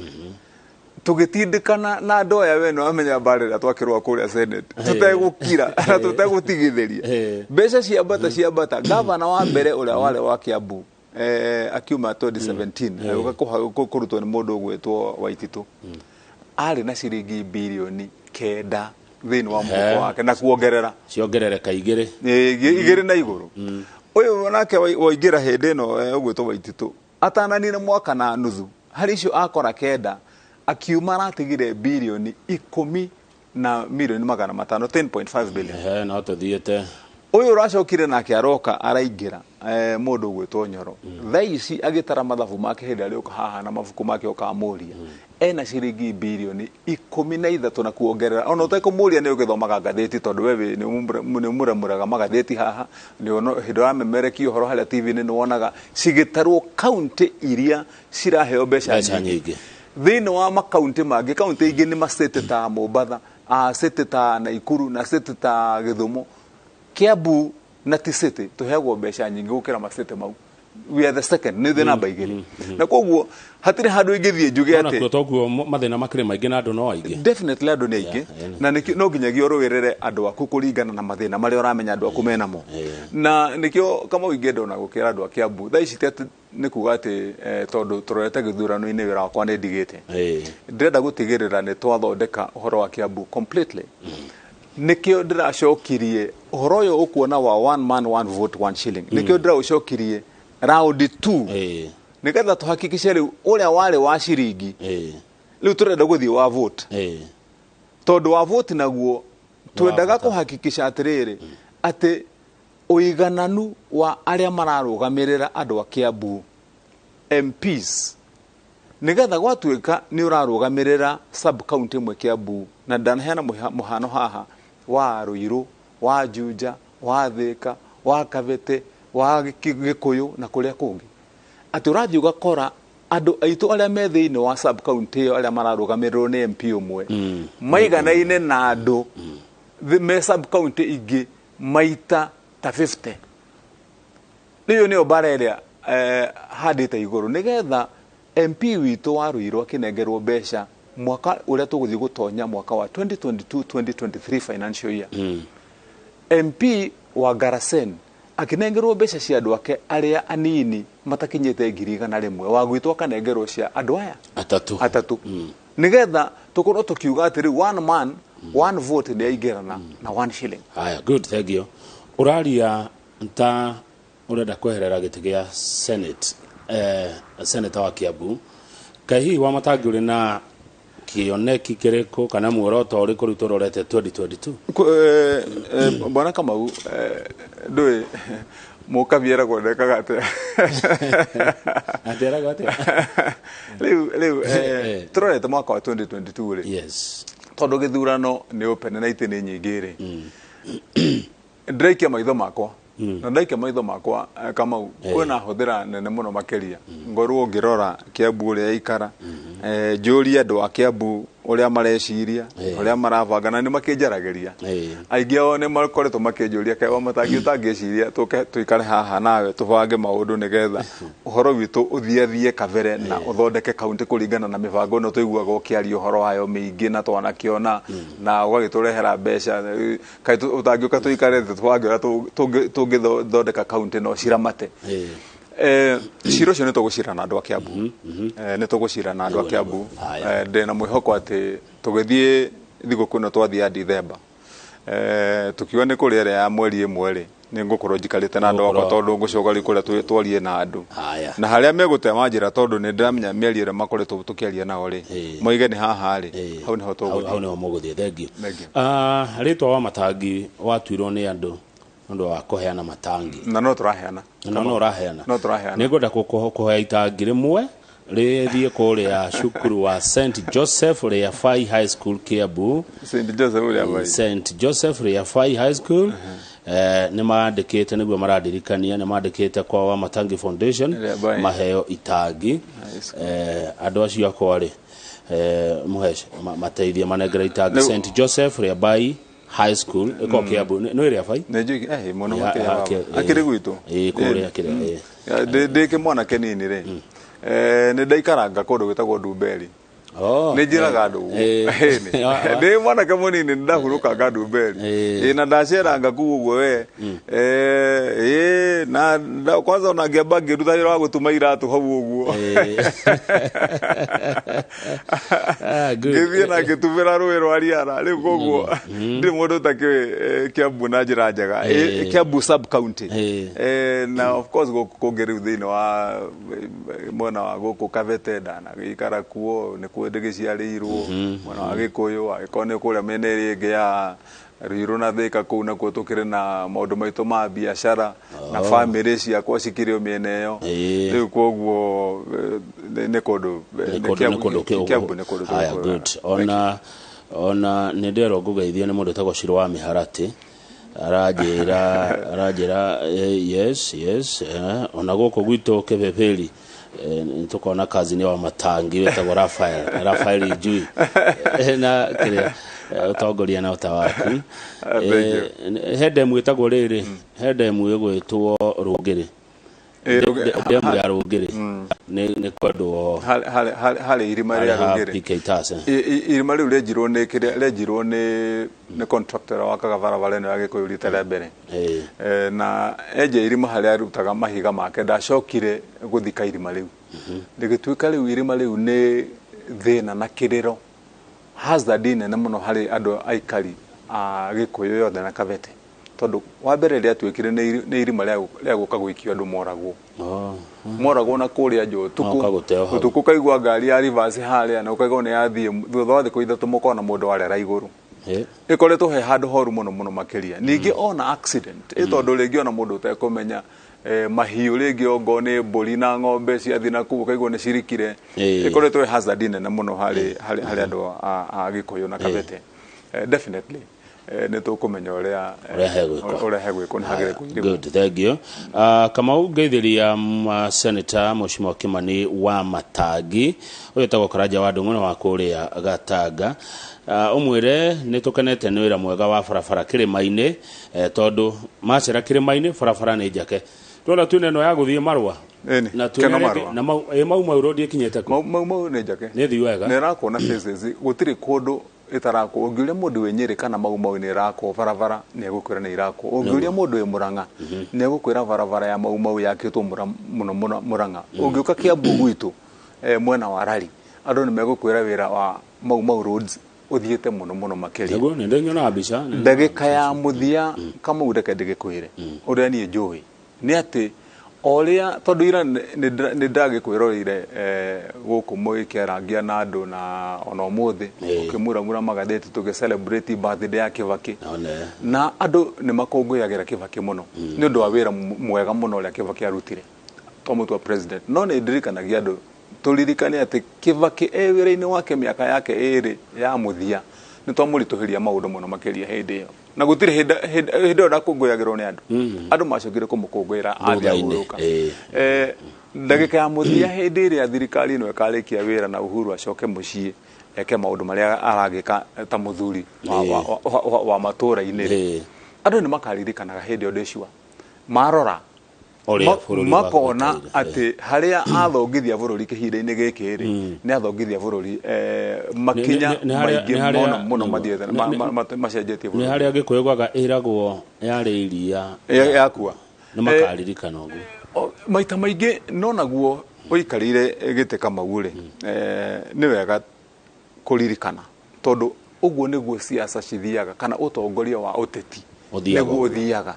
Tũgĩtindĩkana na andũ aya, we nĩwamenya mbara ĩrĩa twakĩrũa kũrĩa Senate, tũtegũkira na tũtegũtigithĩria. Mbeca ciambata ciambata. Gavana wa mbere ũrĩa warĩ wa Kiambu akiuma 2017, agĩũka kũrutwo nĩ mũndũ ũgwĩtwo Waititũ, arĩ na ciringi birioni 9 thĩinĩ wa mũhuko wake na kuongerera. Ciongerereka igĩrĩ. Igĩrĩ na igũrũ. Ũyũ nake waingĩra hĩndĩ ĩno, ũgwĩtwo Waititũ, atananire mwaka na nuthu Harĩ icio akora 9, akiuma aratigire birioni 10 na milioni 500, 10.5 billion. Ehe, no tũthiĩte. Ũyũ ũracokire nake aroka araingĩra, mũndũ ũgwĩtwo Nyoro. Thaa ici agĩtara mathabu make hĩndĩ arĩũka haha na mabuku make ũkamũria, ena ciringi birioni 13 na kuongerera. Ona ũtekũmũria nĩ ũgĩthomaga ngathĩti, tondũ we nĩ ũmũramũraga magathĩti haha, hĩndĩ ũramemerekia ũhoro harĩa TV-inĩ nĩ wonaga cigĩtarwo kaunti iria ciraheo mbeca nyingĩ. Nyingĩ. Thĩinĩ wa makaunti mangĩ, kaunti ingĩ nĩ macity ta Mombatha, city ta Naikuru na city ta Gĩthumo. Kiambu na ti city tũheagwo mbeca nyingĩ gũkĩra macity mau. We are the second, nĩ thĩ namba 2. Na koguo hatirĩ handũ ingĩthiĩ njuge Ona atĩ kuo toguo mathĩna makĩrĩ maingĩ na andũ no aingĩ. Definitely andũ nĩ aingĩ, na nĩkĩo no nginyagia ũrũĩrĩre andũ aku kũringana na mathĩna marĩa ũramenya andũ aku menamo. Na nĩkĩo Kamau ingĩenda ona gũkĩra andũ a Kiambu thaa ici ti atĩ nĩ kuga atĩ tondũ tũrorete gĩthurano-inĩ wĩra wakwa nĩ ndigĩte. Ndĩrenda gũtigĩrĩra nĩ twathondeka ũhoro wa Kiambu completely. Nĩkĩo ndĩracokirie ũhoro ũyũ ũkuona wa one man one vote one shilling, nĩkĩo ndĩraũcokirie round 2, nĩgetha tũhakikishe rĩu ũrĩa warĩ wa ciringi rĩu tũrenda gũthiĩ wa vote, tondũ wa vote naguo twendaga bata. Kũhakikisha atĩrĩrĩ, atĩ ũigananu wa arĩa mararũgamĩrĩra andũ a Kiambu MPs, nĩgetha gwatuĩka nĩ ũrarũgamĩrĩra sub county ĩmwe Kiambu, na ndanaheana mũhano haha wa Ruiru, wa Juja, wa Thika, wa Kabete, wa Gĩkũyũ na kũrĩa kũngĩ, atĩ ũrathiĩ ũgakora andũ aitũ arĩa me thĩinĩ wa sub county ĩyo arĩa mararũgamĩrĩrwo nĩ MP ũmwe maiganaine na andũ me sub county ingĩ maita ta 50. Rĩu nĩyo mbara ĩrĩa handĩte igũrũ, nĩgetha MP witũ wa Ruiru akĩnengerwo mbeca mwaka ũrĩa tũgũthiĩ gũtonya, mwaka wa 2022-2023 financial year, MP wa Garasen akĩnengerwo mbeca cia andũ ake arĩa anini matakinyĩte 100,000, wa gwitũ akanengerwo cia andũ aya atatũ. Atatũ, nĩgetha tũkorwo tũkiuga atĩ rĩu one man one vote nĩ yaingĩrana na one shilling. Haya, good, thank you. Ũraria ta ũrenda kweherera gĩtĩ gĩa senate, senator wa Kiambu. Kaĩ hihi wa Matangi ũrĩ na kĩoneki kĩrĩkũ kana muoroto ũrĩkũ rĩu tũrorete 2022? Bwana Kamau, ndũĩ mũkabi eragwo ndekaga atĩa? Atĩ eragwo atĩa? Rĩu tũrorete mwaka wa 2022 rĩ, tondũ gĩthurano nĩ open na itĩ nĩ nyingĩ rĩ, ndĩraikia maitho makwa na ndaikia maitho makwa, Kamau, kwĩna hũthĩra nene mũno makĩria ngorwo ngĩrora Kiambu ũrĩa yaikara, njũrie andũ a Kiambu ũrĩa mareciria, ũrĩa marabanga, na nĩ makĩnjaragĩria. Aingĩ ao nĩ makoretwo makĩnjũria, kaĩ wa Matangi ũtangĩciria tũke tũikare haha nawe tũbange maũndũ nĩgetha ũhoro witũ ũthiathie kabere na ũthondeke kaunti kũringana na mĩbango ĩno tũiguaga ũkĩaria ũhoro wayo mĩingĩ na twanakĩona na ũgagĩtũrehera mbeca, kaĩ ũtangĩũka tũikare thĩ tũbange ũrĩa tũngĩthondeka kaunti no ciramate. Cira ũcio nĩ tũgũcira na andũ a Kiambu. Nĩ tũgũcira na andũ a Nĩguo, Kiambu. nĩguo. Haya. Ndĩna mwĩhoko atĩ tũgĩthiĩ thigũkũ ĩno twathiĩ ya Dithemba, tukiuga nĩ kũrĩ ĩrĩa ya mweri ĩmwe rĩ, nĩ ngũkorwo njikarĩte na andũ akwa, Ũgũkorwo- tondũ ngũcoka rĩu kũrĩa twarie na andũ Haya. na harĩa megũtema njĩra, tondũ nĩ ndĩramenya mĩario ĩrĩa makoretwo tũkĩaria nao rĩ, moige nĩ haha rĩ, hau nĩho Hau tũgũthiĩ. Hau nĩho mũgũthiĩ, thank you. Thank you. Rĩtwa wa Matangi watuirwo nĩ andũ nĩ ũndũ wa kũheana matangi. Na no tũraheana. Na no ũraheana. No tũraheana. Nĩ ngwenda kũhoya itangi rĩmwe rĩthiĩ kũrĩa cukuru wa St Joseph Riafai High School, Kiambu. St Joseph ũrĩa bai. St Joseph Riafai High School, nĩ mandĩkĩte, nĩguo marandirikania, nĩ mandĩkĩte kwa wa Matangi Foundation Riabai. maheo itangi. High School. Andũ acio akwa rĩ, mũhe mateithie manengere itangi. Rĩu- St Joseph Riabai High School ĩkorwo Kiambu, nĩ Riabai. Nĩ njũĩ mũno Ya, makĩria baba. Akĩrĩ gwitũ. Kũrĩa kĩrĩa. Ya, ndĩ kĩmwana kĩnini rĩ, nĩ ndaikaranga kũndũ gwĩtagwo Ndumberi. Oh, Nĩ njĩraga andũ ũguo. Ĩni. Ndĩ mwanake mũnini nĩ ndahurũkanga ndumberi. Ĩ, na ndaceranga kuu ũguo we. Ĩ, na kwanza ona ngĩamba ngĩruta wĩra wa gũtuma iratũ hau ũguo. Ah, good. Ngĩthiĩ na ngĩtumĩra rũĩ rwa Riara. Rĩu koguo ndirĩ mũndũ ũtakĩũĩ Kiambu na njĩra njega. Kiambu sub county. Na of course gũkũ kũngĩ rĩu thĩinĩ wa mwena wa gũkũ Kabete ndanagĩikara kuo, nĩkuo ndĩgĩciarĩirwo, mwena wa Gĩkũyũ, angĩkorwo nĩ kũrĩa mĩena ĩrĩa ĩngĩ ya Ruiru na Thĩka kũu nakuo tũkĩrĩ na maũndũ maitũ ma biacara na bamĩrĩ ciakwa cikĩrĩ o mĩena ĩyo. Rĩu koguo nĩ kũndũ Nĩ kũndũ nĩ kũndũ Kiambu nĩ kũndũ Haya, tũgĩkũraga. good. Ona nĩ nderwo ngũgeithio nĩ mũndũ ũtagwo Ciro wa Mĩharatĩ, aranjĩra yes yes, ona gũkũ gwitũ Kĩbĩbĩri nĩ tũkona cousin wa Matangi wĩtagwo Rafael Njui na kĩrĩa ũtongoria na ũta waku. Thank you. He ndemu ĩtagwo rĩrĩ, he ndemu ĩgwĩtwo Rũngĩrĩ. Ndemu ya Rũngĩrĩ nĩ kwendwo Harĩ irima rĩa harĩ ha Rũngĩrĩ. PK Tas. Irima rĩu rĩenjirwo nĩ kĩrĩa rĩenjirwo nĩ contractor ũrĩa wakaga barabara ĩno ya Gĩkũyũ rita rĩa mbere. Na enja irima harĩa arutaga mahiga make, ndacokire gũthika irima rĩu. Rĩgĩtuĩka rĩu irima rĩu nĩ thĩna na kĩrĩro, hazard nene mũno harĩ andũ aikari a Gĩkũyũ yothe na Kabete, tondũ wa mbere rĩatuĩkire nĩ irima rĩa gũka gũikio andũ moragwo. Moragwo na kũrĩa nja ũtukũ. Moka gũteo hau. Ũtukũ ũkaigua ngari ya reverse harĩa na ũkaigua nĩ yathiĩ, thutha wa thikũ 3 mũkona mũndũ arera igũrũ. Ĩkoretwo he handũ horu mũno mũno makĩria. Ningĩ ona accident, ĩ tondũ rĩngĩ ona mũndũ ũtekũmenya, mahiũ rĩngĩ ongo nĩ mbũri na ng'ombe ciathiĩ na kũu ũkaigua nĩ cirikire. Ĩkoretwo ĩ hazard nene mũno harĩ andũ a Gĩkũyũ na Kabete. Definitely nĩ tũkũmenya ũrĩa ũrĩa hegwĩkwo. Ũrĩa hegwĩkwo nĩ hagĩrĩire kũirigwo. Good, thank you. Kamau, ngeithĩria Senator Mheshimiwa Kimani wa Matangi ũyũ wĩtagwo Karanja wa Ndung'u wa kũrĩa Gatanga. Ũmwĩre nĩ tũkenete nĩ wĩra mwega wa barabara kĩrĩma-inĩ, tondũ macera kĩrĩma-inĩ barabara nĩ njake. Tuona twĩna ĩno ya gũthiĩ Marũa. Ĩni, Na twĩna Keno rĩngĩ- Marũa. Na mau mau road ĩkinyĩte kũ? Mau mau mau nĩ njake. Nĩ thiu wega. Nĩ ĩrakwo na phases, gũtirĩ kũndũ ĩtarakwo. Ũngĩũria mũndũ wĩ Nyĩrĩ kana Mau Mau nĩ ĩrakwo barabara, nĩ egũkwĩra nĩ irakwo. Ũngĩũria mũndũ wĩ Mũrang'a nĩ egũkwĩra barabara ya Mau Mau yakĩtwo mũno mũno Mũrang'a. Ũngĩũka Kiambu gwitũ, mwena wa Rari, andũ nĩ megũkwĩra wĩra wa Mau Mau roads ũthiĩte mũno mũno makĩria. Nĩguo nĩ ndĩnyonaga mbica. Ndagĩka ya mũthia Kamau, reke ndĩgĩkwĩre ũrĩa niĩ njũĩ nĩ atĩ o ũrĩa tondũ ira nĩ ndagĩkwĩroreire gũkũ mũgĩkĩarangia na andũ na ona ũmũthĩ ũkĩmuramura magathĩti tũgĩ celebrate birthday ya Kibaki. One. Na andũ nĩ makũngũyagĩra Kibaki mũno nĩ ũndũ wa wĩra mwega mũno ũrĩa Kibaki arutire twamũtua president. No nĩ ndirikanagia andũ tũririkane atĩ Kibaki e wĩra-inĩ wake mĩaka yake ĩrĩ ya mũthia nĩ twamũritũhĩria maũndũ mũno makĩria hĩndĩ ĩyo, na gũtirĩ hĩndĩ ĩyo ndakũngũyagĩrwo nĩ andũ. Andũ macokire kũmũkũngũĩra athiĩ Thutha-inĩ, ahurũka. Ndagĩka ya mũthia hĩndĩ ĩrĩa thirikari ĩno ĩkarĩkia wĩra na Uhuru acoke mũciĩ eke maũndũ marĩa aragĩka ta mũthuri wa matũũra-inĩ rĩ, andũ nĩ makaririkanaga hĩndĩ ĩyo, ndĩ sure marora Ũrĩa bũrũri makona wagwĩkaire. Atĩ harĩa athongithia bũrũri kĩhinda-inĩ gĩkĩ rĩ, nĩ athongithia bũrũri makinya Nĩ harĩa- maingĩ nĩ harĩa- mũno mũno mathiĩte macenjetie Nĩ bũrũri. harĩa Gĩkũyũ gwaga ĩragwo yarĩ iria Yakua. Nĩ makaririkana ũguo. Maita maingĩ no naguo ũikarĩire gĩtĩ Kamau rĩ, nĩ wega kũririkana tondũ ũguo nĩguo siasa cithiaga kana ũtongoria wa ũteti Ũthiaga nĩguo ũguo. ũthiaga.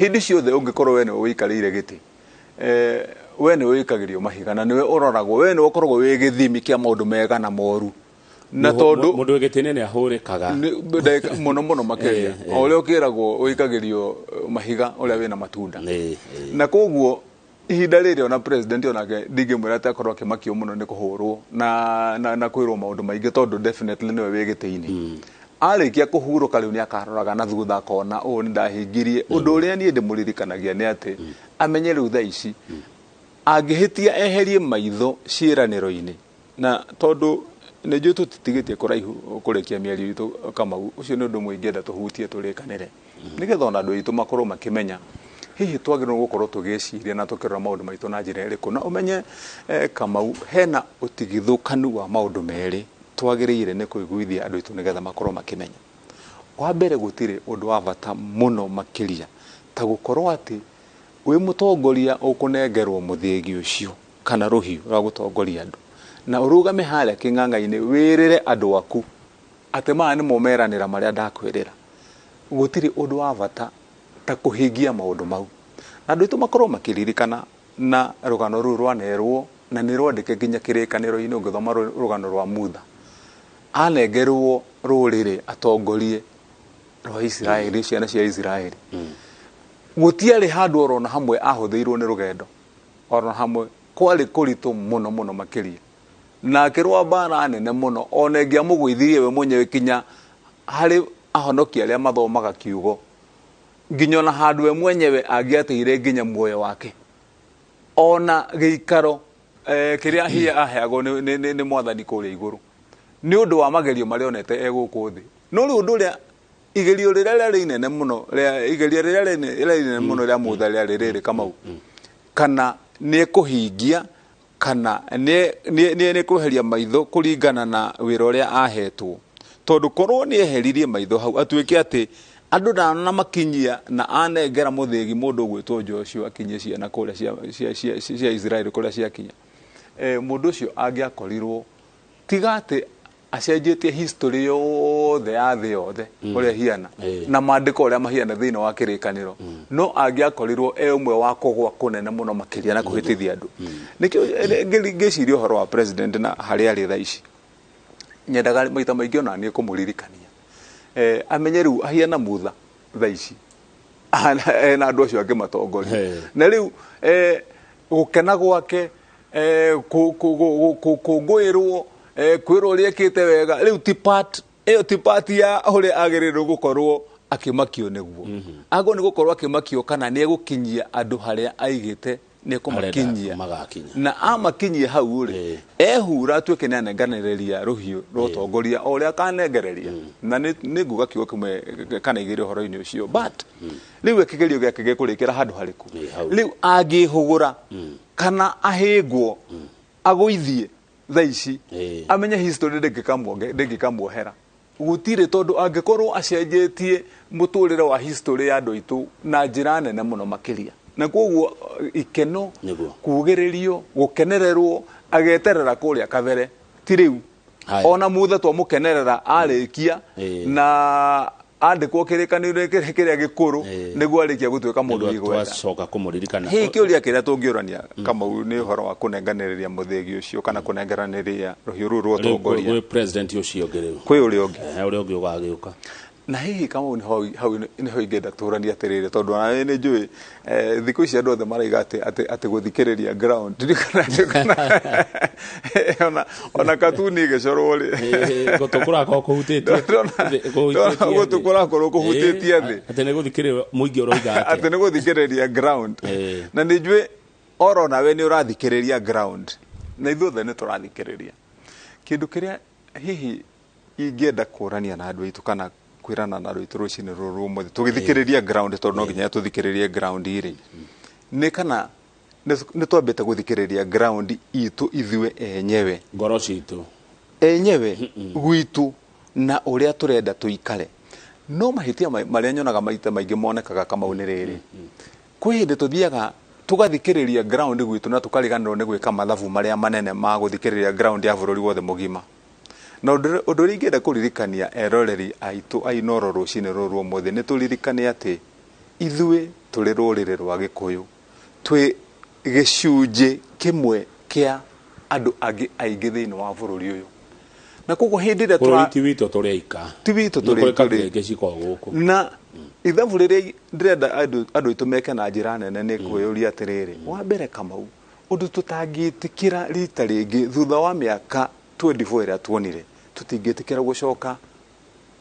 Hĩndĩ ciothe ũngĩkorwo we nĩwe ũikarĩire gĩtĩ, we nĩwe ũikagĩrio mahiga na nĩwe ũroragwo, we nĩwe ũkoragwo wĩ gĩthimi kĩa maũndũ mega na moru, na tondũ Mũndũ wĩ gĩtĩ-inĩ nĩ ahũrĩkaga. Mũno mũno makĩria o ũrĩa ũkĩragwo ũikagĩrio mahiga ũrĩa wĩna matunda. Na koguo ihinda rĩrĩ ona president onake ndingĩmwĩra atĩ akorwo akĩmakio mũno nĩ kũhũrwo na kwĩrwo maũndũ maingĩ, tondũ definitely nĩwe wĩ gĩtĩ-inĩ. Arĩkia kũhurũka rĩu nĩ akaroraga na thutha akona ũũ nĩ ndahingirie ũndũ ũrĩa niĩ ndĩmũririkanagia nĩ atĩ amenye rĩu thaa ici angĩhĩtia eherie maitho ciĩranĩro-inĩ, na tondũ nĩ njũĩ tũtitigĩtie kũraihu kũrĩkia mĩario itũ Kamau, ũcio nĩ ũndũ ũmwe ingĩenda tũhutie tũrĩkanĩre nĩgetha ona andũ aitũ makorwo makĩmenya hihi twagĩrĩirwo gũkorwo tũgĩciria na tũkĩrora maũndũ maitũ na njĩra ĩrĩkũ. Na ũmenye Kamau, hena ũtigithũkanu wa maũndũ merĩ. Twagĩrĩire nĩ kũiguithia andũ aitũ nĩgetha makorwo makĩmenya. Wa mbere, gũtirĩ ũndũ wa bata mũno makĩria ta gũkorwo atĩ wĩ mũtongoria ũkũnengerwo mũthĩgi ũcio kana rũhiũ rwa gũtongoria andũ, na ũrũgame harĩa kĩng'ang'a-inĩ wĩrĩre andũ aku atĩ maya nĩmo meranĩra marĩa ndakwĩrĩra. Gũtirĩ ũndũ wa bata ta kũhingia maũndũ mau, na andũ aitũ makorwo makĩririkana na rũgano rũu rwanerwo na nĩ rwandĩke nginya kĩrĩkanĩro-inĩ. Ũngĩthoma rũgano rwa Mutha, anengerwo rũrĩrĩ atongorie rwa Isiraeli, ciana cia Isiraeli, gũtiarĩ handũ orona hamwe ahũthĩirwo nĩ rũgendo orona hamwe. Kwarĩ kũritũ mũno mũno makĩria, na akĩrũa mbara nene mũno, ona ĩngĩamũgũithirie we mwenyewe, kinya harĩ ahonokia arĩa mathomaga kiugo, nginya ona handũ we mwenyewe angĩateire nginya muoyo wake, ona gĩikaro kĩrĩa hihi aheagwo nĩ mwathani kũrĩa igũrũ, nĩ ũndũ wa magerio marĩa onete e gũkũ thĩ. No rĩu ũndũ ũrĩa igerio rĩrĩa rĩarĩ inene mũno igerio rĩrĩa rĩarĩ inene mũno rĩa Mutha rĩarĩ rĩrĩ, Kamau, kana nĩ ekũhingia kana nĩ kweheria maitho kũringana na wĩra ũrĩa ahetwo. Tondũ korwo nĩ eheririe maitho hau, atuĩke atĩ andũ ndanona makinyia na anengera mũthĩgi mũndũ ũgwĩtwo Joshua akinyie ciana kũrĩa cia Isiraeli kũrĩa ciakinya, mũndũ ũcio angĩakorirwo tiga atĩ acenjetie history yothe ya thĩ yothe ũrĩa hiana na maandĩko ũrĩa mahiana thĩinĩ wa kĩrĩkanĩro, no angĩakorirwo e ũmwe wa kũgwa kũnene mũno makĩria na kũhĩtithia andũ. Nĩkĩo ngĩciria ũhoro wa president na harĩa arĩ thaa ici, nyendaga maita maingĩ ona niĩ kũmũririkania amenye rĩu ahiana Mutha thaa ici ena andũ acio angĩ matongoria. Na rĩu gũkena gwake, kũngũĩrwo, kwĩrwo ũrĩa ekĩte wega, rĩu ti part ĩyo, ti part ya ũrĩa agĩrĩirwo gũkorwo akĩmakio nĩguo. Agwo nĩ gũkorwo akĩmakio kana nĩ egũkinyia andũ harĩa aigĩte nĩ ekũmakinyia. Magakinya. Na amakinyie hau rĩ, ehura atuĩke nĩ anenganĩrĩria rũhiũ rwa ũtongoria o ũrĩa akanengereria. Na nĩ nguga kiugo kĩmwe kana igĩrĩ ũhoro-inĩ ũcio, but rĩu kĩgerio gĩake gĩkũrĩkĩra handũ harĩkũ? Hau. Rĩu angĩhũgũra kana ahĩngwo agũithie thaa ici, amenye history ndĩngĩkamuohera gũtirĩ, tondũ angĩkorwo acenjetie mũtũrĩre wa history ya andũ aitũ na njĩra nene mũno makĩria, na koguo ikeno, kugĩrĩrio, gũkenererwo, ageterera kũrĩa kabere, ti rĩu. Ona Mutha twamũkenerera arĩkia na andĩkwo kĩrĩkanĩro kĩrĩa gĩkũrũ, nĩguo arĩkia gũtuĩka mũndũ igweta. Twacoka kũmũririkana. Hihi kĩũria kĩrĩa tũngĩũrania, Kamau, nĩ ũhoro wa kũnenganĩrĩria mũthĩgi ũcio kana kũnengeranĩria rũhiũ rũu rwa Rĩu ũtongoria gwĩ president ũcio ũngĩ rĩu. Kwĩ ũrĩa ũngĩ. Ũrĩa ũngĩ ũgagĩũka. Na hihi, Kamau, nĩho hau nĩho ingĩenda tũranie atĩrĩrĩ, tondũ ona nĩ njũĩ thikũ ici andũ othe maraiga atĩ gũthikĩrĩria ground. Ndiũĩ kana ona katuni ĩgĩcorwo rĩ, Gũtũ kũrakorwo kũhutĩtie Ndona gũtũ kũrakorwo kũhutĩtie thĩ. Atĩ nĩ gũthikĩrĩria mũingĩ ũroiga atĩ atĩa. Nĩ gũthikĩrĩria ground. Na nĩ njũĩ oro nawe nĩ ũrathikĩrĩria ground, na ithuothe nĩ tũrathikĩrĩria. Kĩndũ kĩrĩa hihi ingĩenda kũrania na andũ aitũ kana kwĩrana na andũ aitũ rũcinĩ rũrũ rũmũthĩ tũgĩthikĩrĩria ground, tondũ no nginya tũthikĩrĩrie ground rĩ, nĩ kana nĩ twambĩte gũthikĩrĩria ground itũ ithuĩ enyewe, ngoro citũ enyewe gwitũ, na ũrĩa tũrenda tũikare. No mahĩtia marĩa nyonaga maita maingĩ monekaga, Kamau, nĩ rĩrĩ: kwĩ hĩndĩ tũthiaga tũgathikĩrĩria ground gwitũ na tũkariganĩrwo nĩ gwĩka mathabu marĩa manene ma gũthikĩrĩria ground ya bũrũri wothe mũgima. Na ũndũ ũrĩa ingĩenda kũririkania eroreri aitũ a Inooro rũcinĩ rũrũ rwa ũmũthĩ, nĩ tũririkane atĩ ithuĩ tũrĩ rũrĩrĩ rwa Gĩkũyũ, twĩ gĩcunjĩ kĩmwe kĩa andũ angĩ aingĩ thĩinĩ wa bũrũri ũyũ, na koguo hĩndĩ ĩrĩa Bũrũri ti witũ tũrĩ aika. Ti witũ. Nĩ kũrĩ tũrĩ kabira ingĩ cikoragwo gũkũ. Na ithabu rĩrĩa ndĩrenda andũ aitũ meke na njĩra nene nĩ kwĩyũria atĩrĩrĩ, wa mbere, Kamau, ũndũ tũtangĩtĩkĩra rita rĩngĩ thutha wa mĩaka 24 ĩrĩa tuonire, tũtingĩtĩkĩra gũcoka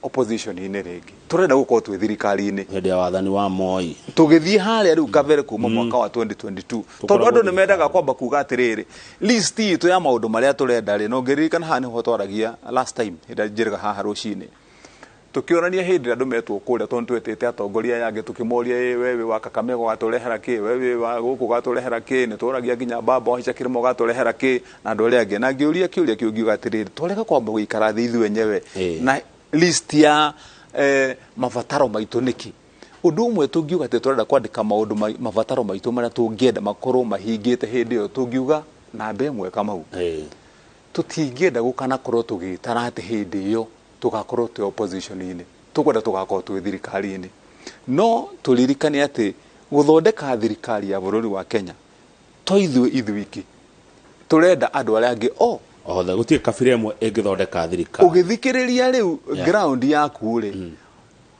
opposition-inĩ rĩngĩ. Tũrenda gũkorwo twĩ thirikari-inĩ. Hĩndĩ ya wathani wa Moi. Tũgĩthiĩ harĩa rĩu kabere kuma mwaka wa 2022, tondũ andũ nĩ mendaga kwamba kuga atĩrĩrĩ, list itũ ya maũndũ marĩa tũrenda rĩ, na ũngĩririkana haha nĩho twaragia last time hĩndĩ ĩrĩa njĩrĩga haha rũcinĩ. Tukionania hindi andu metwo kuria tondu twetete atongoria aya angi tukimoria wewe wa Kakamega ugaturehera ki, wewe wa guku ugaturehera ki, ni turagia nginya baba wa Hica Kirima ugaturehera ki na andu aria angi. Na ngiuria kiuria kiu ngiuga atiriri, twarega kwamba guikara thi ithuĩ enyewe na list ya mabataro maitu niki. Undu umwe tungiuga ati turenda kwandika maundu mabataro maitu maria tungienda makorwo mahingite hindi iyo, tungiuga namba ĩmwe Kamau, tutingĩenda gũkanakorwo tũgĩtara atĩ hĩndĩ ĩyo tugakorwo twĩ opposition-inĩ, tũkwenda tugakorwo twĩ thirikari-inĩ. No tũririkane atĩ gũthondeka thirikari ya bũrũri wa Kenya to ithuĩ ithuiki, tũrenda andũ arĩa angĩ o othe, gũtirĩ kabira ĩmwe ĩngĩthondeka thirikari. Ũgĩthikĩrĩria rĩu ground yaku rĩ,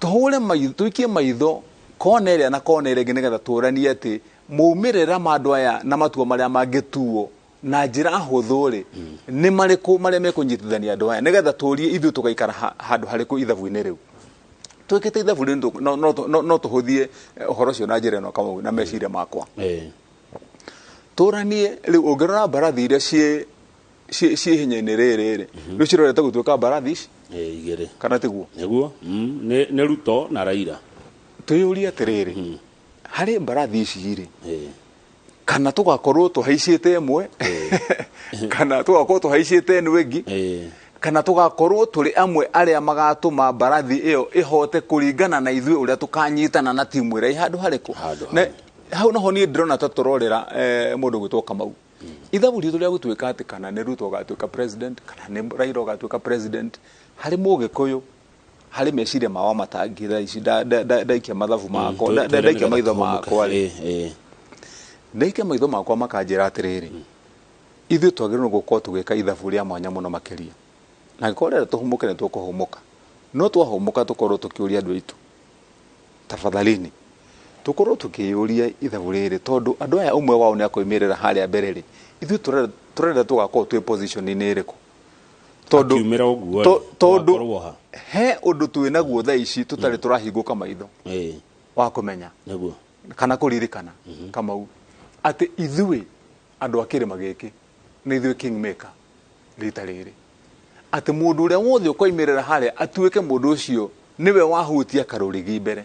tũhũre maitho, tũikie maitho kona ĩrĩa na kona ĩrĩa ĩngĩ, nĩgetha tũranie atĩ maumĩrĩra ma andũ aya na matua marĩa mangĩtuo na njĩra hũthũ rĩ, nĩ marĩkũ marĩa mekũnyitithania andũ aya, nĩgetha tũrie ithuĩ tũgaikara handũ harĩkũ ithabu-inĩ rĩu. Twĩkĩte ithabu rĩu no tũhũthie ũhoro ũcio na njĩra ĩno Kamau, na meciria makwa. Tũranie rĩu ũngĩrora mbarathi iria ciĩ hinya-inĩ rĩrĩ rĩ, rĩu cirorete gũtuĩka mbarathi ici igĩrĩ, kana tiguo? Nĩguo, nĩ Ruto na Raila. Twĩyũrie atĩrĩrĩ, harĩ mbarathi ici rĩ, kana tugakorwo tuhaicite ĩmwe, kana tugakorwo tuhaicite ĩno ĩngĩ, kana tugakorwo tũrĩ amwe arĩa magatũma mbarathi ĩyo ĩhote kũringana na ithuĩ ũrĩa tũkanyitana na timu ĩrĩa ĩ handũ harĩkũ. Na hau naho niĩ ndĩrona ta tũrorera mũndũ gwĩtwo Kamau. Ithabu ritũ rĩa gũtuĩka atĩ kana nĩ Ruto ũgatuĩka president, kana nĩ Raila ũgatuĩka president, harĩ Mũgĩkũyũ, harĩ meciria ma Wamatangi thaa ici ndaikia mathabu makwa, ndaikia maitho makwa rĩ, ndaikia maitho makwa makanjĩra atĩrĩrĩ, ithuĩ twagĩrĩirwo gũkorwo tũgĩka ithabu rĩa mwanya mũno makĩria. Na angĩkorwo rĩrĩa tũhũmũke nĩ tũkũhũmũka, no twahũmũka tũkorwo tũkĩũria andũ aitũ, tafadhalini, tũkorwo tũkĩyũria ithabu rĩrĩ, tondũ andũ aya ũmwe wao nĩ akoimĩrĩra harĩa mbere rĩ, ithuĩ tũrenda tũgakorwo twĩ position-inĩ ĩrĩkũ? Tondũ he ũndũ twĩ naguo thaa ici tũtarĩ tũrahingũka maitho wa kũmenya kana kũririkana Kamau, atĩ ithuĩ andũ a kĩrĩma gĩkĩ nĩ ithuĩ kingmaker rita rĩrĩ, atĩ mũndũ ũrĩa wothe ũkoimĩrĩra harĩa atuĩke mũndũ ũcio nĩwe wahutia karũrigi mbere,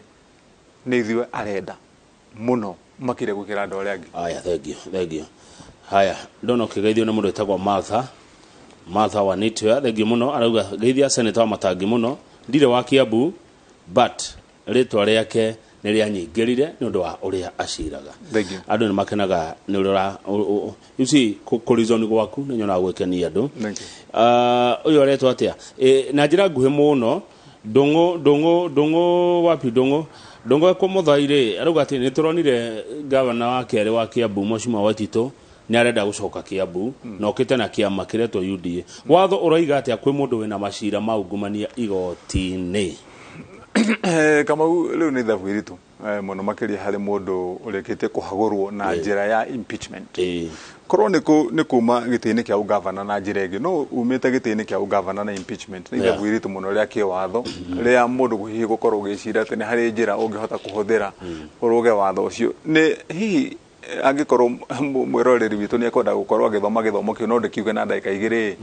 nĩ ithuĩ arenda mũno makĩria gũkĩra andũ arĩa angĩ. Aya, thank you, thank you. Haya, ndona ũkĩgeithio nĩ mũndũ wĩtagwo Martha wa Nitwa, thank you mũno. Arauga geithia Senator wa Matangi mũno, ndirĩ wa Kiambu but rĩtwa rĩake nĩ rĩanyingĩrire nĩ ũndũ wa ũrĩa aciraga. Andũ nĩ makenaga nĩ ũrĩa you see kũrizoni gwaku nĩ nyonaga gwĩkenia andũ. Ũyũ aretwo atĩa? Na njĩra nguhĩ mũno, Ndũng'ũ wapi Ndũng'ũ? Ndũng'ũ ekũmũthai rĩ, arauga atĩ nĩ tũronire gavana wa kerĩ wa Kiambu Mheshimiwa Waititũ nĩ arenda gũcoka Kiambu na okĩte na kĩama kĩretwo UDA. Watho ũroiga atĩa kwĩ mũndũ wĩna macira ma ungumania igoti-inĩ? Kamau, rĩu nĩ ithabu iritũ mũno makĩria harĩ mũndũ ũrĩkĩtie kũhagũrwo na njĩra ya impeachment. Korwo nĩ kuma gĩtĩ-inĩ kĩa ũgavana na njĩra ĩngĩ, no umĩte gĩtĩ-inĩ kĩa ũgavana na impeachment nĩ ithabu iritũ mũno rĩa kĩwatho rĩa mũndũ hihi gũkorwo ũgĩciria atĩ nĩ harĩ njĩra ũngĩhota kũhũthĩra ũrũge watho ũcio. Nĩ hihi angĩkorwo mwĩroreri witũ nĩ ekwenda gũkorwo agĩthoma gĩthomo kĩu, no ndĩkiuge na ndagĩka igĩrĩ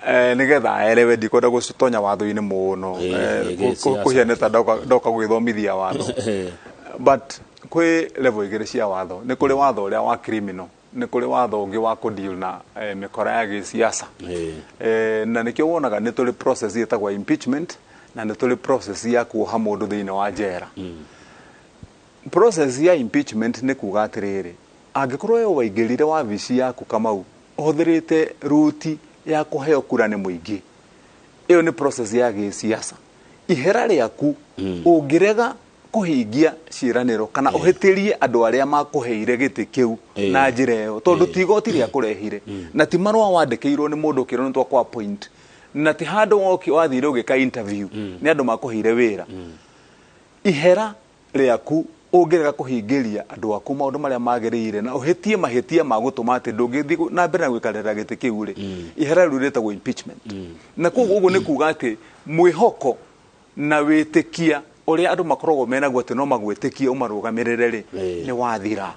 nĩgetha aerewe, ndikwenda gũtonya watho-inĩ mũno kũhiana ta ndoka gwĩthomithia watho. But kwĩ level igĩrĩ cia watho, nĩ kũrĩ watho ũrĩa wa criminal, nĩ kũrĩ watho ũngĩ wa kũdeal na mĩkora ya gĩsiasa. Na nĩkĩo wonaga nĩ tũrĩ process ĩtagwo impeachment na nĩ tũrĩ process ya kuoha mũndũ thĩinĩ wa njera. Process ya impeachment nĩ kuga atĩrĩrĩ, angĩkorwo we waingĩrire wabici yaku Kamau ũhũthĩrĩte ruti ya kũheo kura nĩ mũingĩ, ĩyo nĩ process ya gĩsiasa. Ihera rĩaku ũngĩrega kũhingia ciĩranĩro kana ũhĩtĩrie andũ arĩa makũheire gĩtĩ kĩu na njĩra ĩyo, tondũ ti igoti rĩa kũrehire na ti marũa wandĩkĩirwo nĩ mũndũ ũkĩrwo nĩ twakũ appoint, na ti handũ woki wathire ũgĩka interview nĩ andũ makũheire wĩra. Ihera rĩaku ũngĩrega kũhingĩria andũ aku maũndũ marĩa magĩrĩire na ũhĩtie mahĩtia ma gũtũma atĩ ndũngĩthiĩ na mbere na gũikarĩra gĩtĩ kĩu rĩ, ihera rĩu rĩtagwo impeachment. Na koguo ũguo nĩ kuga atĩ mwĩhoko na wĩtĩkia ũrĩa andũ makoragwo menaguo atĩ no magwĩtĩkie ũmarũgamĩrĩre rĩ, nĩ wathira.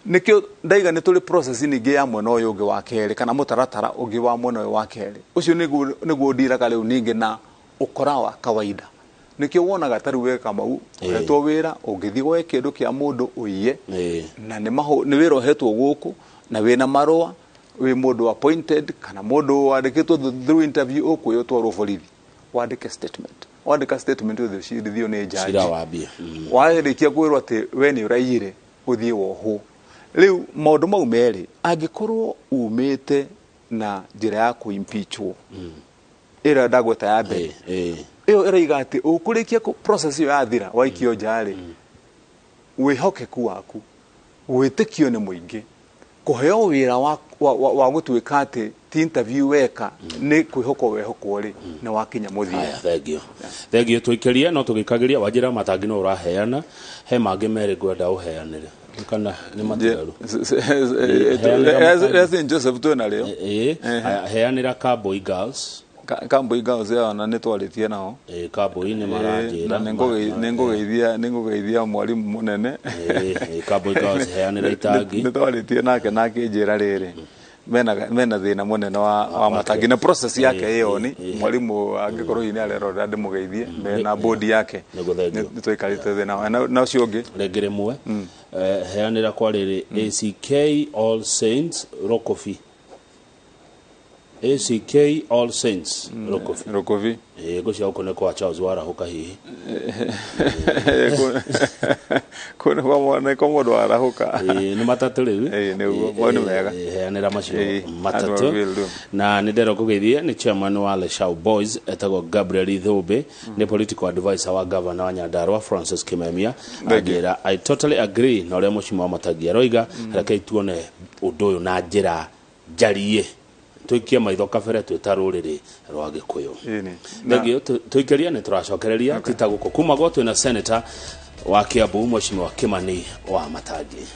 Nĩkĩo ndaiga nĩ tũrĩ process ningĩ ya mwena ũyũ ũngĩ wa kerĩ, kana mũtaratara ũngĩ wa mwena ũyũ wa kerĩ. Ũcio nĩguo ndiraga rĩu ningĩ na Ũkora wa kawaida nĩkĩo wonaga ta rĩu we Kamau ũhetwo wĩra, ũngĩthiĩ woe kĩndũ kĩa mũndũ ũiye, na nĩ wĩra ũhetwo gũkũ na wĩna marũa, wĩ mũndũ appointed kana mũndũ wandĩkĩtwo through interview, ũkuoya ũtwarwo borithi wandĩke statement. Wandĩka statement, ũthiĩ ũcirithio nĩ cira jaji. Wambie. Warĩkia kwĩrwo atĩ we nĩ ũraiyire, ũthiĩ wohwo. Rĩu maũndũ mau merĩ, angĩkorwo umĩte na njĩra ya kũ-impeachwo ĩrĩa ndagweta ya mbere, ĩyo ĩroiga atĩ ũkũrĩkia process ĩyo yathira, waikio nja rĩ, wĩhokeku waku, gwĩtĩkio nĩ mũingĩ, kũheo wĩra wa gũtuĩka atĩ ti interview weka, nĩ kwĩhokwo wehokwo rĩ, nĩ wakinya mũthia. Aya, thengio, thengio. Tũikĩrie no tũgĩkagĩria wanjĩra matangi no ũraheana, he mangĩ merĩ ngwenda ũheanĩre kana nĩ matigaru. Heanĩra. St Joseph twĩ narĩo. Ĩĩ, aya, heanĩra Kambui Girls. Kambui Girls ĩyo na nĩ twarĩtie nao. Ĩĩ, Kambui nĩ maranjĩra. Na nĩ ngũgeithia mwarimũ mũnene. Ĩĩ, Kambui Girls, heanĩra itangi. Nĩ twarĩtie nake na akĩnjĩra rĩrĩ mena thĩna mũnene wa matangi na process yake ĩyo nĩ mwarimũ angĩkorwo hihi nĩ arerorera, ndĩmũgeithie mena bodi yake. Nĩguo, thengio. Nĩ twaikarĩte thĩ nao na ũcio ũngĩ. Rĩngĩ rĩmwe, heanĩra kwa rĩrĩ ACK All Saints Rokofi, ACK All Saints Rokofi. Rũkũbi. Ĩĩ, ngũcia gũkũ nĩ kwa Charles Warahũka hihi. Kũ nĩ kwa mũndũ warahũka. Ĩĩ, nĩ matatũ rĩu. Ĩĩ, nĩguo, mau nĩ mega. Ĩĩ, heanĩra macio matatũ. Andũ will do. Na nĩ ndĩrenda kũgeithia nĩ chairman wa Leshau Boys etagwo Gabriel Ithũmbĩ, nĩ political advisor wa governor wa Nyandarua Francis Kimemia. Thank you. Anjĩra I totally agree na ũrĩa mũcimo wa Matangi aroiga. Rekei tuone ũndũ ũyũ na njĩra njariĩ, tũikie maitho kabere twĩ ta rũrĩrĩ rwa Gĩkũyũ. Ĩni. Thengio. Tũikĩria nĩ tũracokereria tita gũkũ kuma gwo twĩna senator wa Kiambu, Mheshimiwa Kimani wa Matangi.